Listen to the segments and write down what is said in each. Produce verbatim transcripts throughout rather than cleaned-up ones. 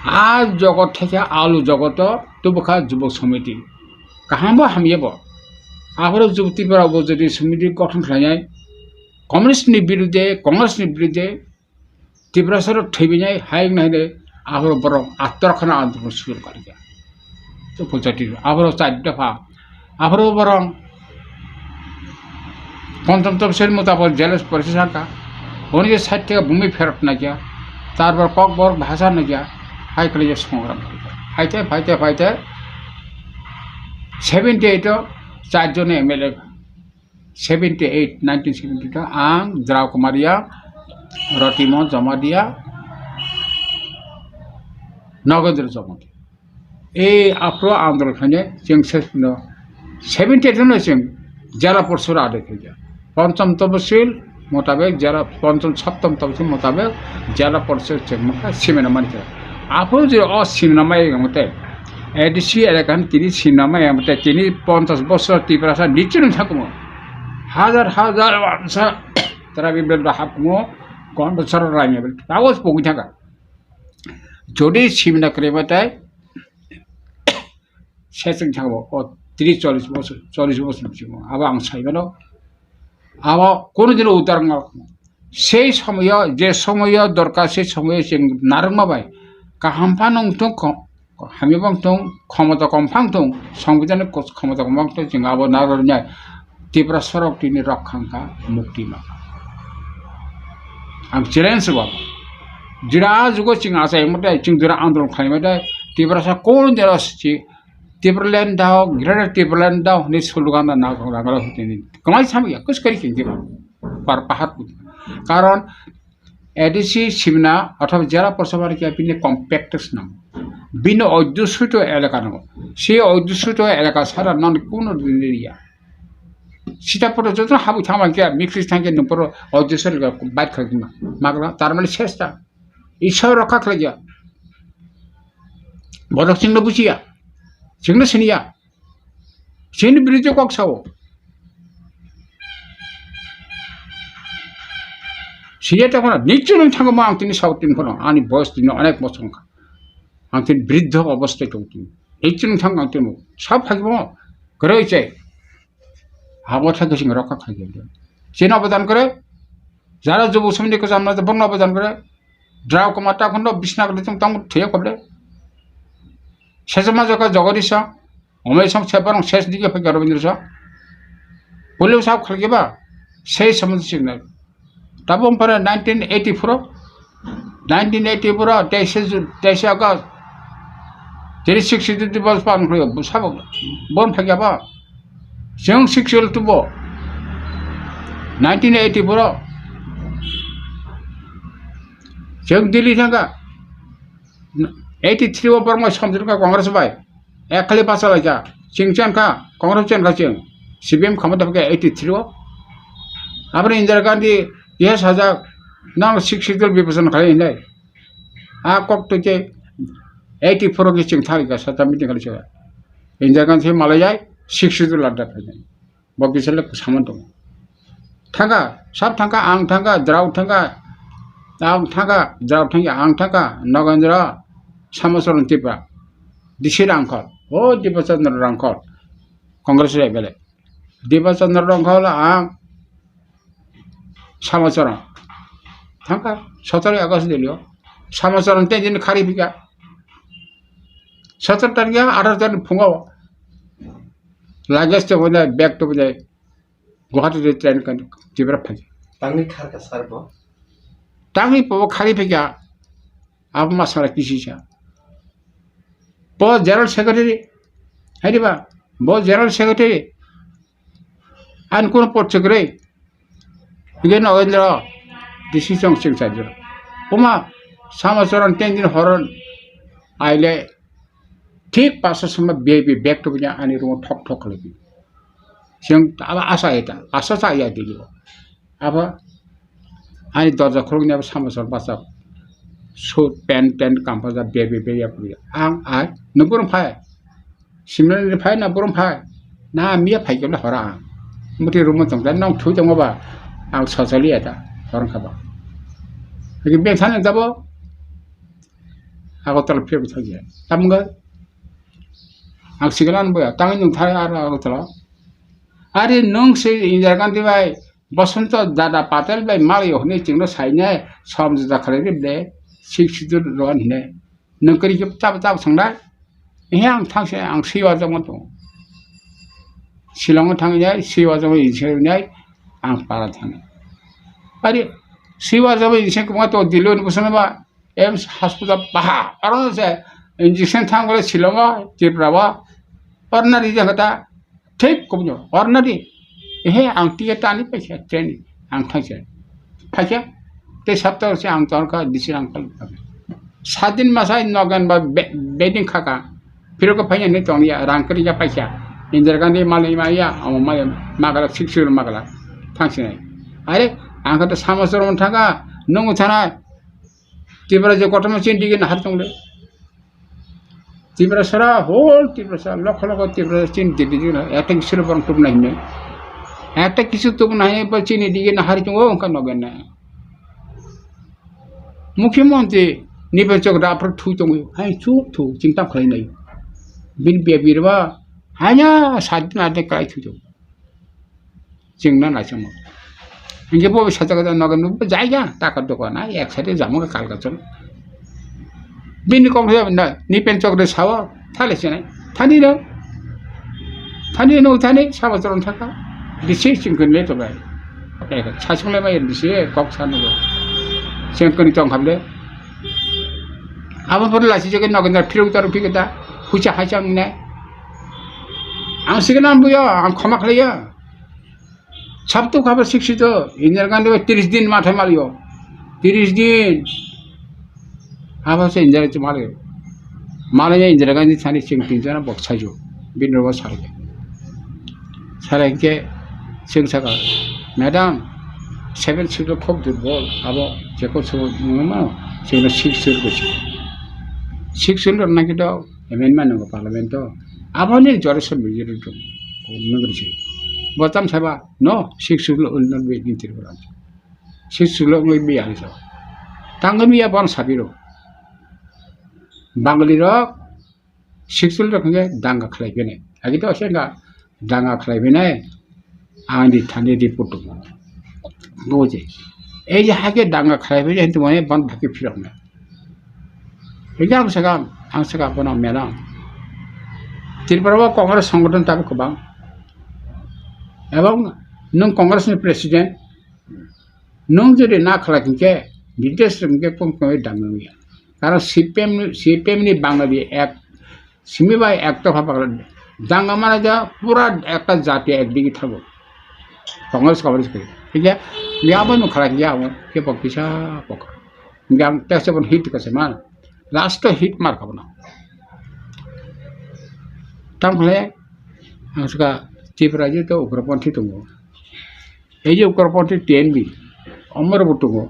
A jogot thekha alu jogoto tubukha Jubok Samiti. Kaham bo hamya bo. Aphuru Jubok Tripura bo jodi samiti gothon khlainai, Communist ni birude, Congress ni birude, Tiprasa rok thwibainai hai wngna hwnwi aphuru borok attorkhana andolon suru khalikha. Tei pujati aphuru char dopha, aphuru borok ponchom topsil mutabok jela porisa sangkha. Oni je sait theke bumi pherot naikha, tarpor kokborok bhasa naikha, hai khlai je songram khalikha. Phaite phaite phaite seventy eight o char jon M L A. Seventy eight, nineteen seventy two, ang Jrao Kumaria, Rotimo Jamatia, Nogendra Jamatia. Ei aphuru andolon khainai chwng se no seventy eight no chwng jela porishod adai khaijak. Ponchom topsil motabek jela, ponchom saptom topsil motabek jela porishod chwng mokha simena mani kha. Aphuru je o simena mai mate A D C elaka ni tini simena mai mate tini ponchas bosor Tiprasa nichino thakumo. Hajar hajar wansa tara bible da hapmo kon bosor raimya bil. Tawos pogwi thangkha. Jodi simna kwrwi batai seseng thangbo o tris chollis bosor, chollis bosor bisingo abo ang saimano abo kono dino udar wngma. Sei somoyo, je somoyo dorkar, sei somoyo chwng narwkma bai kaham phano wngthung, kho-, hamya bo wngthung, khomota kom phang thung, songbidan ni kos-, khomota kom phang thung, chwng abo narwknai. Tiprasa rok tini rok khangkha, mukti mankha. Ang challenge rwgo. Jora jugo chwng achai mate, chwng jora andolon khlai mate, Tiprasa kol jora si, Tipraland dao, Greater Tipraland dao, ni slogan da na rangalo tini. Kwmai samya, kus kari khinti ba. Par pahat. Karon A D C simna, othoba jela porsa bari kya bini compact nam. Bini oddu suto elaka nam. Si oddu suto elaka sara non kuno diniya. Sita poto joto habu thangma kya, mixi thangke nung poro oddu suto elaka bad khagima. Magla, tarmani sesta. Isor rokha khlaiya. Borok chwngno bujiya. Chwngno siniya. Chini biruddhe kok sao. Siya ta kono nichun thangma ang tini sao tin kono. Ani boyos tini onek bosong kha. Ang tini briddho obostha tong tini. Nichun thang ang tini. Sab phagimo. Koroi chai. Abo thang sing rokha khlaiya. Chini obodan kore. Jara jubu sumni ko jamna borno obodan kore. Drao koma ta khondo bisna gole tong tong thuya koble. Sejama jaga jogori sa. Omai song separong ses dige phai Rabindra sa. Pulio sa khalge ba. Sei samaj sing na. Tabo pare nineteen eighty-four. Nineteen eighty-four teise June, teise August. Tiri sixth schedule tibos pan khulio. Sabo bon phai ba. Seng sixth schedule tubo. Nineteen eighty-four. Chwng Delhi thangkha, eighty three o borok mai somjwk kha Congress bai, ek khali bachalaikha, chwng chen kha, Congress chen kha chwng, C P M khama da kha eighty three o. Aboni Indira Gandhi yes hajak, nang six schedule bibechona khlai hinai. A kok to je eighty four o khe chwng thangkha sata meeting khlai chwng. Indira Gandhi malai jai six schedule ladda khlai. Bo kisa le kwsama tongo. Thangkha, sab thangkha, ang thangkha, Jrao thangkha, ang thangkha, Jrao thangkha, ang thangkha, Nogendra, Samacharan Tripura, D C Rangkhol, o Debachandra Rangkhol, Congress ni M L A. Debachandra Rangkhol, ang, Samacharan. Thangkha, sotoro August delio. Samacharan ten din khari phika. Sotoro tarikh, atharo tarikh phungo. Luggage to bwnai, bag to bwnai, Guwahati de train kan Tripura phai. Tangwi kharka sar bo? Tangwi bo khari phika, abo ma sara kisi sa. Bo general secretary, hai diba? Bo general secretary. Ani kono pot chekre. Hingke no indro, decision cheng sajro. Oma, Samacharan ten din horon aile, thik pasa soma baby back to bini ani room thok thok khalai di. Seng aba asa eta, asa sa ya di. Aba ani dorja khuluk ni aba Samacharan basa suit pant pant kampal ja baby baby ya. Ang ai, nubur phai. Simrani phai na borom phai. Na miya phai kebla hora ang. Muti room tong dan nong thui tong ba. Ang sosoli eta. Horong khaba. Hagi beng thang jabo. Agartala phirok thangya. Tamga ang sigalan boya, tangwi nung thai aro Agartala. Are nung se Indira Gandhi bai Basanta Dada Patel bai malio hwnwi chwngno sainai somjota khlai ribde, sik sidur roan hwnwi. Nung kwrwi khe chaba chaba sangnai? Ehe ang thangse ang siwa jagma tongo. Shillong thangwi nai siwa jagma inse nai ang para thangwi. Are siwa jagma inse kwma to Delhi ni bwsano ba AIIMS hospital baha, aro se injection thang bole Shillong o, Tripura o, ordinary jang kata, thik kubunyo, ordinary. Ehe, ang ticket tani paisa, train ni, ang thangse. Paisa, tei sapta se ang torka, D C rang kal. Sadin masai Nogen ba be-, beding khaka, phirok ko paisa ni tong ya, rang kri ya paisa. Indira Gandhi malai ma ya, amo malai magala, sik sik magala, thangse nai. Are, ang kata sama sorom thanga, nung thana, Tripura je kotorma chini dige nahar chongle. Tripura sara, whole Tripura sara, lokho lokho Tripura chini dige dige nahar, ekta kisu borong tubna hinwi. Ekta kisu tubna hinwi ba chini dige nahar chongo wngkha Nogen na. Mukhyamantri Nipen Chok da aphuru thui tongo, hai chup thu chingtam khlai nai. Bini bia birba, hanya sadin ade klai thui tongo. Chwngno naisingmo. Hinkhe bo sajak jagano jaiga taka dokan, ai ek side jamo kal kachol. Bini kok na Nipen Chok de sao, thale sinai. Thani no. Thani no thani sabo chwrwng thaka. Bisi chwng kwnle to bai. Sasung le bai bisi kok sanu go. Chwng kwnwi tong khamle. Abo pore lasi jagwi Nogendra phirok taro phiketa. Hucha hachang ne. Ang signal buyo, ang khoma khlaiya. Sabtu khabar sik sito, Indira Gandhi bai tris din mathai malio. Tris din. Abo se Indira Gandhi malio. Malaya Indira Gandhi thani chwng tin jona bok saiju. Bini rogo salai. Salai hinkhe chwng saka, "Madam, seven schedule khok durbol, abo jekon sobo nungma, chwngno six schedule gosi." Six schedule rok nangkhe do, amendment nango parliament o. Aboni jora se majority rok nugri se. Bo tam saba, no, six schedule will not be in Tripura. Six schedule will be ani saba. Tangwi miya bono sabiro. Bangali rok six schedule rok hingke danga khlai bini. Agi to se ga danga khlai bini. Ani thani report tongo. Buji. Ei je hake danga khlai bini hintu mane ban bhaki phirok na. Hingke ang sakha, ang sakha bono madam. Tripura o Congress songgothon tabuk kwbang. Ebong nwng Congress ni president, nwng jodi na khlai hinkhe, details hinkhe kung kung dam wngya. Karon C P M ni, C P M ni Bangali ek, simi bai ek tokha Bangali. Danga mana ja pura ekta jati ek digi thago. Congress, Congress khe. Hinkhe, ya bo nwng khlai hinkhe abo khe bo kisa bokha. Hinkhe ang tesa bono hit kasa ma. Last o hit mar kha bono. Tamo khe ang saka Tripura je to ugroponthi tongo. Ei je ugroponthi T N V, omor bo tongo.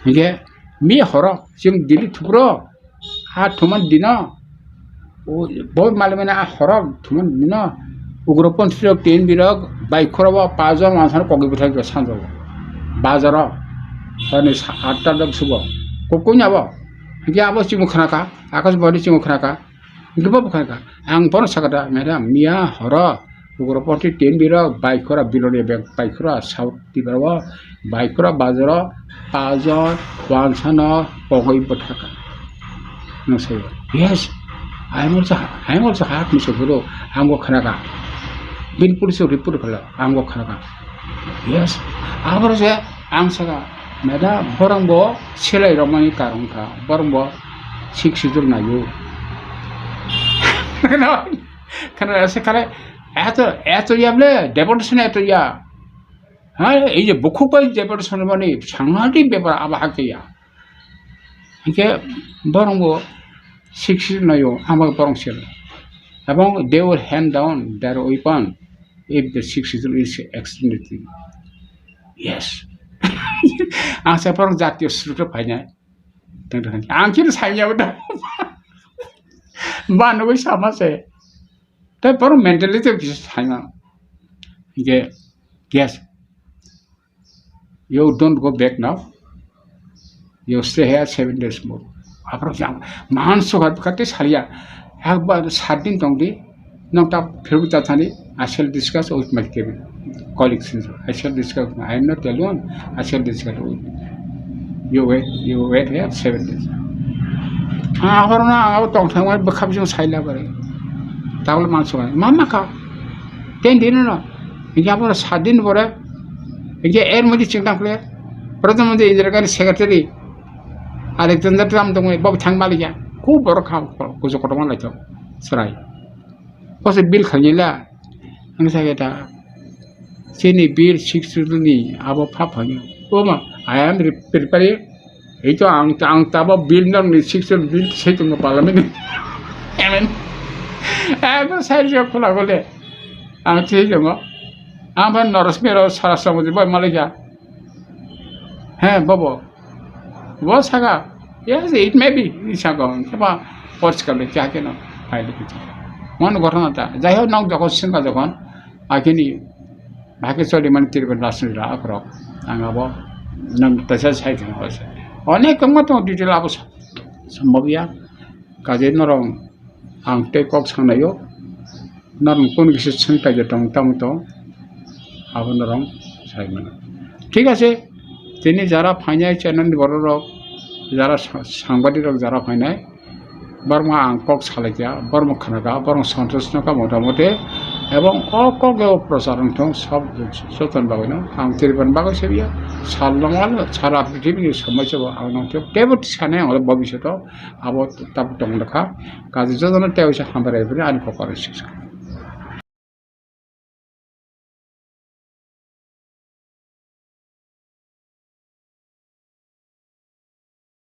Hinkhe mi horo chwng Delhi thukro, ha thuman dino, o bo malimani a horo thuman dino, ugroponthi rok T N V rok bike khoro bo pajon wansano kogwi bwthai sanjao. Bazaro, horni sa-, atta dok subo. Kokoni abo, hinkhe abo chwngno khnakha, Akash Bawani chwngno khnakha. Hinkhe bo bwkha kha, ang bono sakha da, madam, miya horo, ugroponthi T N V rok, bike khora, Bilonia bag bike khora, South Tripura o, bike khora, bazaro, pajon, wansano, pogwi bwthaka. Nwng sayo, yes, I am also, I am also heard ni sogoro, ang bo khnakha. Bini police report khala, ang bo khnakha. Yes, aboro se, ang sakha, madam, borong bo selai romani karon kha, borong bo sik sujur nayo. Khana se khare, eto, eto ya ble, deportation eto ya. Ha, ei je bukhuk bai deportation mani, sanghatik bepar aba hakya. Hinkhe borong bo sik sujur nayo, ama borong sel. Ebong they will hand down their weapon if the six schedule is extended. Yes. Ang se borok jatiyo srukhe phainai. Tang tang. Ang khe saimya bo da. Ba nugwi sama se. Tai borok mentality kisa saima. Ge, yes. You don't go back now. You stay here seven days more. Aphuru jang man sukha bwkha tei salia. Ekbar sat din tong di. Nang ta phirbu ta thani, I shall discuss with my cabinet colleagues. I shall discuss. I am not alone. I shall discuss with you. You wait, you wait here seven days. Ah, aphuru na ang abo tong thangmani bwkha bising saila bare. Tabole man sukha. Mama ka. Ten din no. Hinkhe aphuru sat din pore. Hinkhe er moddhe chingtang khle. Pradhan Mantri Indira Gandhi secretary. Alexander Trump tongwi, bo thang maliya. Khu borok kha, kuchuk kotorma naithok chwrai. Bo se bill khainai la. Ang sakhe ta, chini bill six ni abo pha phainai. O ma, I am re-, preparing. Ei to ang, ang tabo bill nang ni six bill sei tongo parliament ni. Amen. Abo sai je khula gole. Ang sei tongo. Ang ban Naresh Mehra Swarashtra Mantri bai maliya. He, bobo. Bo saka, "Yes, it may be," hinwi saka, hwnkhe ba porchikal bai kha khe no phai di khe. Mon ghotona ta. Jai hok, nok jokhon sengkha jokhon, akini bhai khe choli mani Tripura rajniti akhorok. Ang abo nang taisa sai thang hose. Onek wngma tongo detail abo sa-, sambabya. Kaje norok ang tei kok sanaio, norok kunu kisa sengkha je tong tamo tong, abo norok sai mano. Thik ase, tini jara phainai channel ni borok rok, jara sa-, sangbadik rok jara phainai, borok ang kok salaikha, borok khwnakha, borok santosh nokha motamuti, ebong o kok o prochar wngthong sob joton bagwino ang Tripura bagwi sebya, sal nongwal sara prithibini somoi sebo ang nongthok teibo sanai ang bobishoto abo tabuk tongkha. Kaje jotono tei waisa hambai rw phano ani kokaro siksa.